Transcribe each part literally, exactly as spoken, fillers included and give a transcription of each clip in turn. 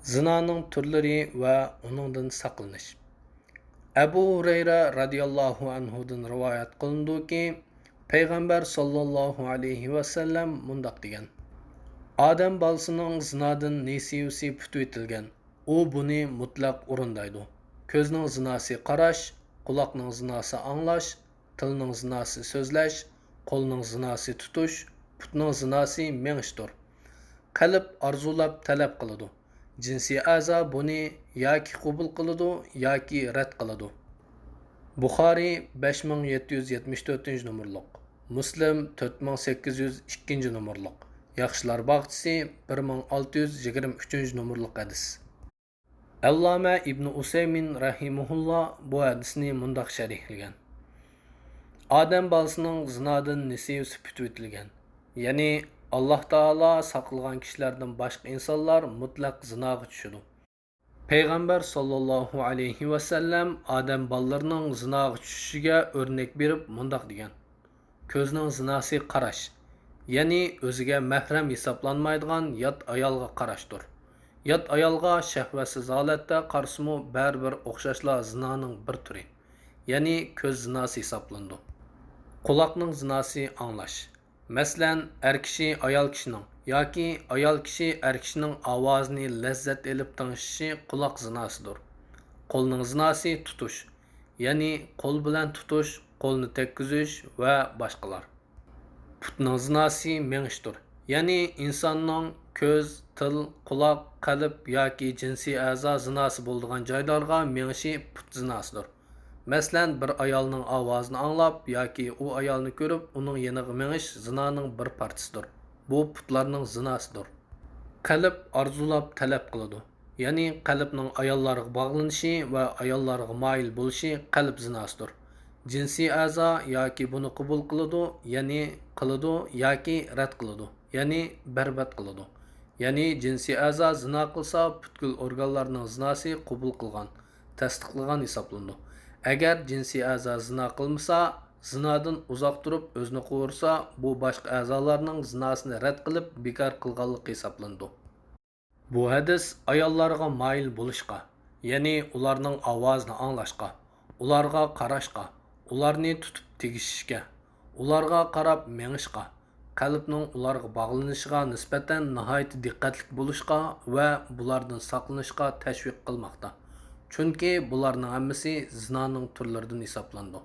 زىنانىڭ تۈرلىرى ۋە ئۇنىڭدىن ساقلىنىش. ئەبۇ ھۇرەيرە رەزىياللاھۇ ئەنھۇدىن رىۋايەت قىلىنىدۇكى، پەيغەمبەر ساللاللاھۇ ئەلەيھى ۋەسەللەم مۇنداق دېگەن: ئادەم بالىسىنىڭ زىنادىن نېسىۋىسى پۈتۈۋېتىلگەن، ئۇ بۇنى مۇتلەق ئورۇندايدۇ. كۆزنىڭ زىناسى قاراش، قۇلاقنىڭ زىناسى ئاڭلاش، تىلنىڭ زىناسى سۆزلەش، قولنىڭ زىناسى تۇتۇش، پۇتنىڭ زىناسى مېڭىشتۇر. قەلب ئارزۇلاپ تەلەپ قىلىدۇ. جىنسىي ئەزا بۇنى ياكى قوبۇل قىلىدۇ، ياكى رەت قىلىدۇ. بۇخارىي بەش مىڭ يەتتە يۈز يەتمىش تۆتىنچى نومۇرلۇق، مۇسلىم تۆت مىڭ سەككىز يۈز ئىككىنچى نومۇرلۇق، ياخشىلار باغچىسى بىر مىڭ ئالتە يۈز يىگىرمە ئۈچىنچى نومۇرلۇق ھەدىس. ئەللامە ئىبنى ئۇسەيمىن رەھىمەھۇللا بۇ ھەدىسنى مۇنداق شەرھلىگەن: ئادەم بالىسىنىڭ زىنادىن نېسىۋىسى پۈتۈۋېتىلگەن، يەنى ئاللاھ تائالا ساقلىغان كىشىلەردىن باشقا ئىنسانلار مۇتلەق زىناغا چۈشىدۇ. پەيغەمبەر ساللاللاھۇ ئەلەيھى ۋەسەللەم ئادەم بالىلىرىنىڭ زىناغا چۈشۈشىگە ئۆرنەك بېرىپ مۇنداق دېگەن: كۆزنىڭ زىناسى قاراش، يەنى ئۆزىگە مەھرەم ھېسابلانمايدىغان يات ئايالغا قاراشتۇر. يات ئايالغا شەھۋەتسىز ھالەتتە قارىسىمۇ بەرىبىر ئوخشاشلا زىنانىڭ بىر تۈرى، يەنى كۆز زىناسى ھېسابلىنىدۇ. قۇلاقنىڭ زىناسى ئاڭلاش. مەسىلەن، ئەر كىشى ئايال كىشىنىڭ ياكى ئايال كىشى ئەر كىشىنىڭ ئاۋازىنى لەززەت ئېلىپ تىڭشىشى قۇلاق زىناسىدۇر. قولنىڭ زىناسى تۇتۇش، يەنى قول بىلەن تۇتۇش، قولنى تەگكۈزۈش ۋە باشقىلار. پۇتنىڭ زىناسى مېڭىشتۇر، يەنى ئىنساننىڭ كۆز، تىل، قۇلاق، قەلب ياكى جىنسىي ئەزا زىناسى بولىدىغان جايلارغا مېڭىشى پۇت زىناسىدۇر. مەسىلەن، بىر ئايالنىڭ ئاۋازىنى ئاڭلاپ ياكى ئۇ ئايالنى كۆرۈپ ئۇنىڭ يېنىغا مېڭىش زىنانىڭ بىر پارچىسىدۇر. بۇ پۇتلارنىڭ زىناسىدۇر. قەلب ئارزۇلاپ تەلەپ قىلىدۇ، يەنى قەلبنىڭ ئاياللارغا باغلىنىشى ۋە ئاياللارغا مايىل بولۇشى قەلب زىناسىدۇر. جىنسىي ئەزا ياكى بۇنى قوبۇل قىلىدۇ، يەنى قىلىدۇ ياكى رەت قىلىدۇ، يەنى بەربات قىلىدۇ. يەنى جىنسىي ئەزا زىنا قىلسا، پۈتكۈل ئورگانلارنىڭ زىناسى قوبۇل قىلغان، تەستىقلىغان ھېسابلىنىدۇ. ئەگەر جىنسىي ئەزا زىنا قىلمىسا، زىنادىن ئۇزاق تۇرۇپ ئۆزىنى قوغدىسا، بۇ باشقا ئەزالارنىڭ زىناسىنى رەت قىلىپ بىكار قىلغانلىق ھېسابلىنىدۇ. بۇ ھەدىس ئاياللارغا مايىل بولۇشقا، يەنى ئۇلارنىڭ ئاۋازىنى ئاڭلاشقا، ئۇلارغا قاراشقا، ئۇلارنى تۇتۇپ تېگىشىشكە، ئۇلارغا قاراپ مېڭىشقا، قەلبنىڭ ئۇلارغا باغلىنىشىغا نىسبەتەن ناھايىتى دىققەتلىك بولۇشقا ۋە بۇلاردىن ساقلىنىشقا تەشۋىق قىلماقتا. چۈنكى بۇلارنىڭ ھەممىسى زىنانىڭ تۈرلىرىدىن ھېسابلىنىدۇ.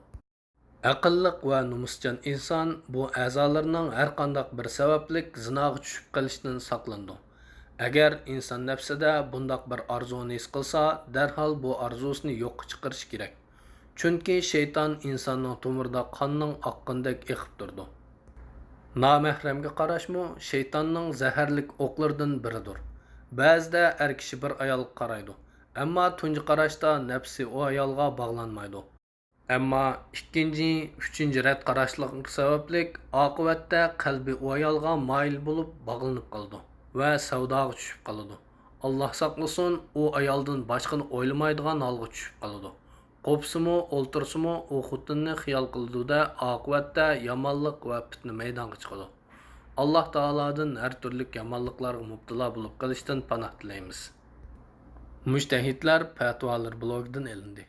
ئەقىللىق ۋە نومۇسچان ئىنسان بۇ ئەزالىرىنىڭ ھەرقانداق بىر سەۋەبلىك زىناغا چۈشۈپ قېلىشىدىن ساقلىنىدۇ. ئەگەر ئىنسان نەپسىدە بۇنداق بىر ئارزۇنى ھېس قىلسا، دەرھال بۇ ئارزۇسىنى يوققا چىقىرىشى كېرەك. چۈنكى شەيتان ئىنساننىڭ تومۇرىدا قاننىڭ ئاققىنىدەك ئېقىپ تۇرىدۇ. نامەھرەمگە قاراشمۇ شەيتاننىڭ زەھەرلىك ئوقلىرىدىن بىرىدۇر. بەزىدە ئەر كىشى بىر ئايالغا قارايدۇ، ئەمما تۇنجى قاراشتا نەپسى ئۇ ئايالغا باغلانمايدۇ. ئەمما ئىككىنچى، ئۈچىنچى رەت قاراشلىق سەۋەبلىك ئاقىۋەتتە قەلبى ئۇ ئايالغا مايىل بولۇپ باغلىنىپ قالىدۇ ۋە سەۋداغا چۈشۈپ قالىدۇ. ئاللاھ ساقلىسۇن، ئۇ ئايالدىن باشقىنى ئويلىمايدىغان ھالغا چۈشۈپ قالىدۇ. قوپسىمۇ، ئولتۇرسىمۇ ئۇ خوتۇنىنى خىيال قىلىدۇ-دە، ئاقىۋەتتە يامانلىق ۋە پىتنە مەيدانغا چىقىدۇ. ئاللاھ تائالادىن ھەر تۈرلۈك يامانلىقلارغا مۇپتىلا بولۇپ قېلىشتىن پاناھ تىلەيمىز. مۇجتەھىدلەر پەتىۋالىرى بىلوگىدىن ئېلىندى.